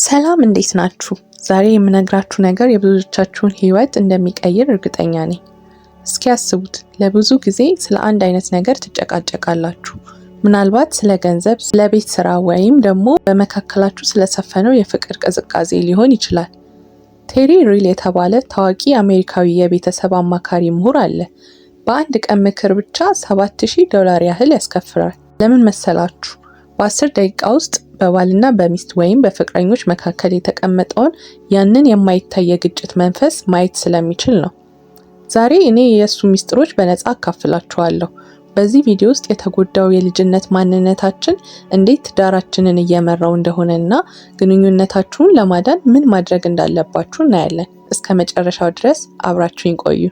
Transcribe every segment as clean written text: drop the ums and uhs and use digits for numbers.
ሰላም፣ እንዴት ናችሁ? ዛሬ የምነግራችሁ ነገር የብዙዎቻችሁን ህይወት እንደሚቀይር እርግጠኛ ነኝ። እስኪ አስቡት፣ ለብዙ ጊዜ ስለ አንድ አይነት ነገር ትጨቃጨቃላችሁ። ምናልባት ስለ ገንዘብ፣ ስለ ቤት ስራ ወይም ደግሞ በመካከላችሁ ስለሰፈነው የፍቅር ቅዝቃዜ ሊሆን ይችላል። ቴሪ ሪል የተባለ ታዋቂ አሜሪካዊ የቤተሰብ አማካሪ ምሁር አለ። በአንድ ቀን ምክር ብቻ $7000 ያህል ያስከፍላል። ለምን መሰላችሁ? በ10 ደቂቃ ውስጥ በባልና በሚስት ወይም በፍቅረኞች መካከል የተቀመጠውን ያንን የማይታይ የግጭት መንፈስ ማየት ስለሚችል ነው። ዛሬ እኔ የእሱ ሚስጥሮች በነፃ አካፍላችኋለሁ። በዚህ ቪዲዮ ውስጥ የተጎዳው የልጅነት ማንነታችን እንዴት ትዳራችንን እየመራው እንደሆነና ግንኙነታችሁን ለማዳን ምን ማድረግ እንዳለባችሁ እናያለን። እስከ መጨረሻው ድረስ አብራችሁኝ ቆዩ።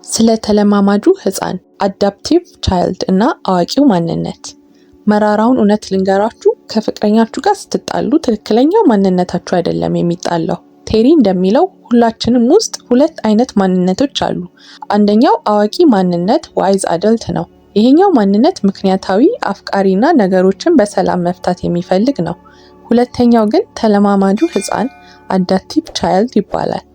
ስለ ተለማማጁ ህፃን adaptive child እና አዋቂው ማንነት። መራራውን እውነት ልንገራችሁ፣ ከፍቅረኛችሁ ጋር ስትጣሉ ትክክለኛው ማንነታችሁ አይደለም የሚጣላው። ቴሪ እንደሚለው ሁላችንም ውስጥ ሁለት አይነት ማንነቶች አሉ። አንደኛው አዋቂ ማንነት wise adult ነው። ይሄኛው ማንነት ምክንያታዊ፣ አፍቃሪና ነገሮችን በሰላም መፍታት የሚፈልግ ነው። ሁለተኛው ግን ተለማማጁ ህፃን adaptive child ይባላል።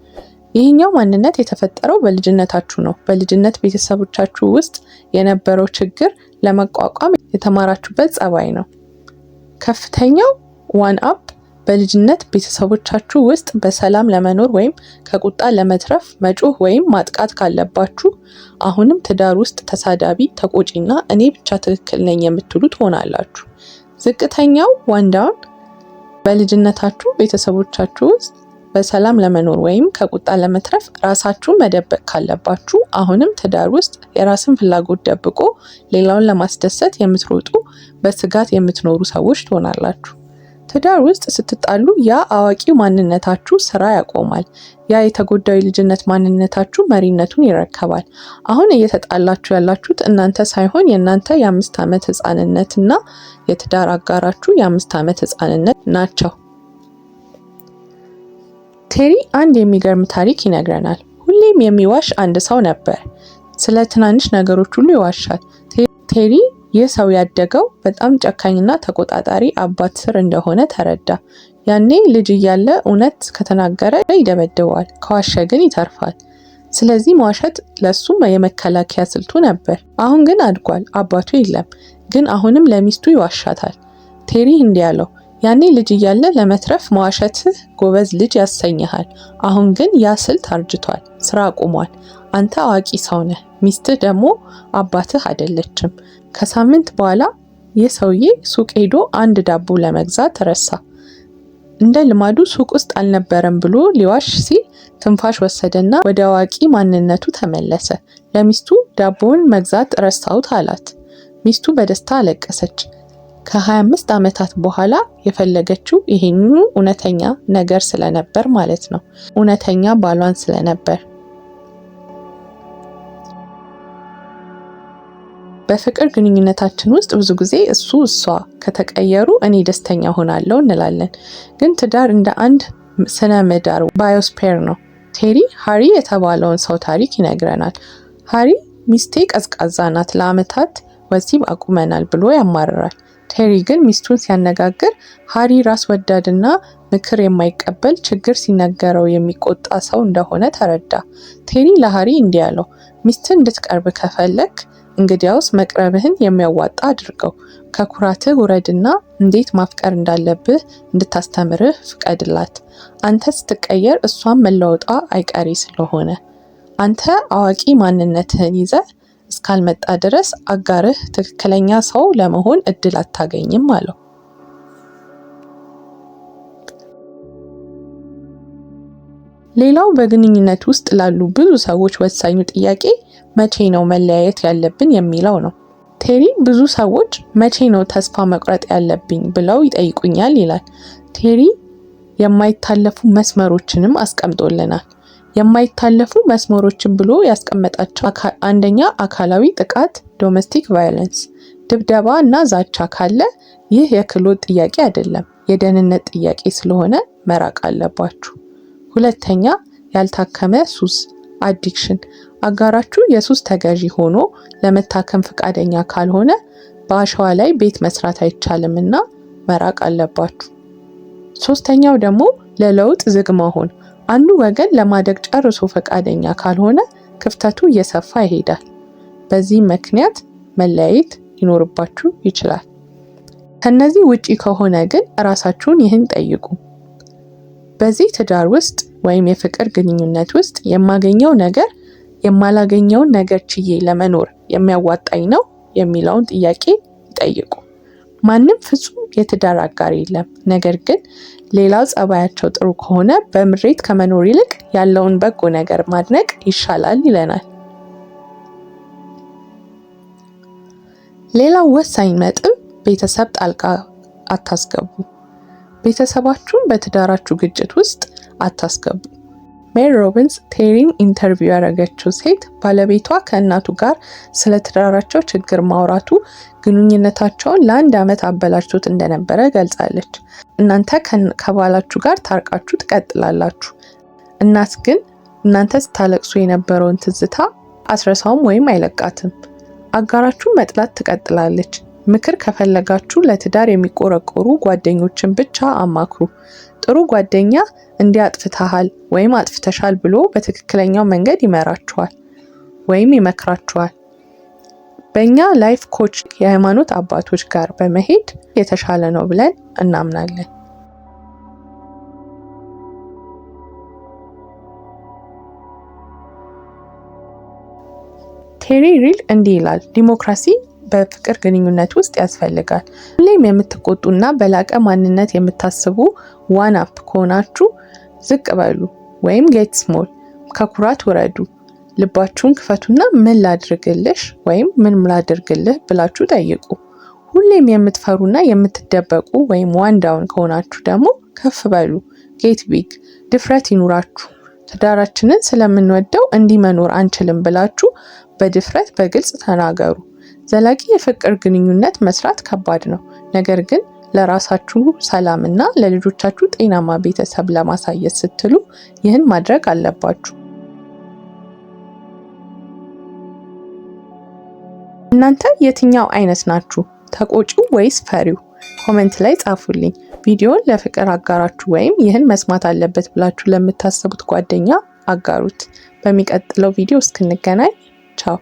ይህኛው ማንነት የተፈጠረው በልጅነታችሁ ነው። በልጅነት ቤተሰቦቻችሁ ውስጥ የነበረው ችግር ለመቋቋም የተማራችሁበት ጸባይ ነው። ከፍተኛው one up፣ በልጅነት ቤተሰቦቻችሁ ውስጥ በሰላም ለመኖር ወይም ከቁጣ ለመትረፍ መጮህ ወይም ማጥቃት ካለባችሁ አሁንም ትዳር ውስጥ ተሳዳቢ፣ ተቆጪና እኔ ብቻ ትክክል ነኝ የምትሉ ትሆናላችሁ። ዝቅተኛው one down፣ በልጅነታችሁ ቤተሰቦቻችሁ ውስጥ በሰላም ለመኖር ወይም ከቁጣ ለመትረፍ ራሳችሁን መደበቅ ካለባችሁ አሁንም ትዳር ውስጥ የራስን ፍላጎት ደብቆ ሌላውን ለማስደሰት የምትሮጡ፣ በስጋት የምትኖሩ ሰዎች ትሆናላችሁ። ትዳር ውስጥ ስትጣሉ ያ አዋቂው ማንነታችሁ ስራ ያቆማል። ያ የተጎዳው የልጅነት ማንነታችሁ መሪነቱን ይረከባል። አሁን እየተጣላችሁ ያላችሁት እናንተ ሳይሆን የእናንተ የ5 ዓመት ህፃንነት እና የትዳር አጋራችሁ የ5 ዓመት ህፃንነት ናቸው። ቴሪ አንድ የሚገርም ታሪክ ይነግረናል። ሁሌም የሚዋሽ አንድ ሰው ነበር። ስለ ትናንሽ ነገሮች ሁሉ ይዋሻል። ቴሪ ይህ ሰው ያደገው በጣም ጨካኝና ተቆጣጣሪ አባት ስር እንደሆነ ተረዳ። ያኔ ልጅ እያለ እውነት ከተናገረ ይደበድበዋል፣ ከዋሸ ግን ይተርፋል። ስለዚህ መዋሸት ለሱ የመከላከያ ስልቱ ነበር። አሁን ግን አድጓል፣ አባቱ የለም፣ ግን አሁንም ለሚስቱ ይዋሻታል። ቴሪ እንዲህ አለው፣ "ያኔ ልጅ እያለ ለመትረፍ መዋሸትህ ጎበዝ ልጅ ያሰኝሃል። አሁን ግን ያ ስልት አርጅቷል፣ ስራ አቁሟል። አንተ አዋቂ ሰው ነህ፣ ሚስትህ ደግሞ አባትህ አይደለችም።" ከሳምንት በኋላ ይህ ሰውዬ ሱቅ ሄዶ አንድ ዳቦ ለመግዛት ረሳ። እንደ ልማዱ ሱቅ ውስጥ አልነበረም ብሎ ሊዋሽ ሲል ትንፋሽ ወሰደና ወደ አዋቂ ማንነቱ ተመለሰ። ለሚስቱ "ዳቦውን መግዛት ረሳሁት" አላት። ሚስቱ በደስታ አለቀሰች። ከ25 ዓመታት በኋላ የፈለገችው ይሄንኑ እውነተኛ ነገር ስለነበር ማለት ነው። እውነተኛ ባሏን ስለነበር። በፍቅር ግንኙነታችን ውስጥ ብዙ ጊዜ እሱ፣ እሷ ከተቀየሩ እኔ ደስተኛ ሆናለሁ እንላለን። ግን ትዳር እንደ አንድ ስነ ምህዳር biosphere ነው። ቴሪ ሃሪ የተባለውን ሰው ታሪክ ይነግረናል። ሃሪ "ሚስቴ ቀዝቃዛ ናት፣ ለአመታት ወሲብ አቁመናል" ብሎ ያማርራል። ቴሪ ግን ሚስቱን ሲያነጋግር ሃሪ ራስ ወዳድና ምክር የማይቀበል፣ ችግር ሲነገረው የሚቆጣ ሰው እንደሆነ ተረዳ። ቴሪ ለሃሪ እንዲህ አለው፣ "ሚስትህ እንድትቀርብ ከፈለክ እንግዲያውስ መቅረብህን የሚያዋጣ አድርገው። ከኩራትህ ውረድና እንዴት ማፍቀር እንዳለብህ እንድታስተምርህ ፍቀድላት። አንተ ስትቀየር እሷም መለወጧ አይቀሬ ስለሆነ። አንተ አዋቂ ማንነትህን ይዘህ እስካልመጣ ድረስ አጋርህ ትክክለኛ ሰው ለመሆን እድል አታገኝም" አለው። ሌላው በግንኙነት ውስጥ ላሉ ብዙ ሰዎች ወሳኙ ጥያቄ መቼ ነው መለያየት ያለብን የሚለው ነው። ቴሪ "ብዙ ሰዎች መቼ ነው ተስፋ መቁረጥ ያለብኝ ብለው ይጠይቁኛል" ይላል። ቴሪ የማይታለፉ መስመሮችንም አስቀምጦልናል። የማይታለፉ መስመሮችን ብሎ ያስቀመጣቸው አንደኛ አካላዊ ጥቃት domestic violence፣ ድብደባ እና ዛቻ ካለ ይህ የክህሎት ጥያቄ አይደለም፣ የደህንነት ጥያቄ ስለሆነ መራቅ አለባችሁ። ሁለተኛ ያልታከመ ሱስ፣ Addiction። አጋራችሁ የሱስ ተገዢ ሆኖ ለመታከም ፈቃደኛ ካልሆነ በአሸዋ ላይ ቤት መስራት አይቻልም እና መራቅ አለባችሁ። ሶስተኛው ደግሞ ለለውጥ ዝግ መሆን። አንዱ ወገን ለማደግ ጨርሶ ፈቃደኛ ካልሆነ ክፍተቱ እየሰፋ ይሄዳል። በዚህ ምክንያት መለያየት ሊኖርባችሁ ይችላል። ከነዚህ ውጪ ከሆነ ግን ራሳችሁን ይህን ጠይቁ። በዚህ ትዳር ውስጥ ወይም የፍቅር ግንኙነት ውስጥ የማገኘው ነገር የማላገኘውን ነገር ችዬ ለመኖር የሚያዋጣኝ ነው የሚለውን ጥያቄ ይጠይቁ። ማንም ፍጹም የትዳር አጋር የለም። ነገር ግን ሌላው ጸባያቸው ጥሩ ከሆነ በምሬት ከመኖር ይልቅ ያለውን በጎ ነገር ማድነቅ ይሻላል ይለናል። ሌላው ወሳኝ ነጥብ ቤተሰብ ጣልቃ አታስገቡ። ቤተሰባችሁን በትዳራችሁ ግጭት ውስጥ አታስገቡ። ሜል ሮቢንስ ቴሪን interview ያደረገችው ሴት ባለቤቷ ከእናቱ ጋር ስለ ትዳራቸው ችግር ማውራቱ ግንኙነታቸውን ለአንድ ዓመት አበላሽቶት እንደነበረ ገልጻለች። እናንተ ከባላችሁ ጋር ታርቃችሁ ትቀጥላላችሁ። እናት ግን እናንተ ስታለቅሱ የነበረውን ትዝታ አትረሳውም ወይም አይለቃትም። አጋራችሁን መጥላት ትቀጥላለች። ምክር ከፈለጋችሁ ለትዳር የሚቆረቆሩ ጓደኞችን ብቻ አማክሩ። ጥሩ ጓደኛ እንዲህ አጥፍተሃል ወይም አጥፍተሻል ብሎ በትክክለኛው መንገድ ይመራችኋል ወይም ይመክራችኋል። በእኛ life coach የሃይማኖት አባቶች ጋር በመሄድ የተሻለ ነው ብለን እናምናለን። ቴሪ ሪል እንዲህ ይላል፣ ዲሞክራሲ በፍቅር ግንኙነት ውስጥ ያስፈልጋል። ሁሌም የምትቆጡና በላቀ ማንነት የምታስቡ one up ከሆናችሁ ዝቅ በሉ ወይም get small፣ ከኩራት ውረዱ። ልባችሁን ክፈቱና ምን ላድርግልሽ ወይም ምን ላድርግልህ ብላችሁ ጠይቁ። ሁሌም የምትፈሩና የምትደበቁ ወይም one down ከሆናችሁ ደግሞ ከፍ በሉ፣ get big፣ ድፍረት ይኑራችሁ። ትዳራችንን ስለምንወደው እንዲህ መኖር አንችልም ብላችሁ በድፍረት በግልጽ ተናገሩ። ዘላቂ የፍቅር ግንኙነት መስራት ከባድ ነው። ነገር ግን ለራሳችሁ ሰላምና ለልጆቻችሁ ጤናማ ቤተሰብ ለማሳየት ስትሉ ይህን ማድረግ አለባችሁ። እናንተ የትኛው አይነት ናችሁ? ተቆጪው ወይስ ፈሪው? Comment ላይ ጻፉልኝ። ቪዲዮን ለፍቅር አጋራችሁ ወይም ይህን መስማት አለበት ብላችሁ ለምታስቡት ጓደኛ አጋሩት። በሚቀጥለው ቪዲዮ እስክንገናኝ ቻው።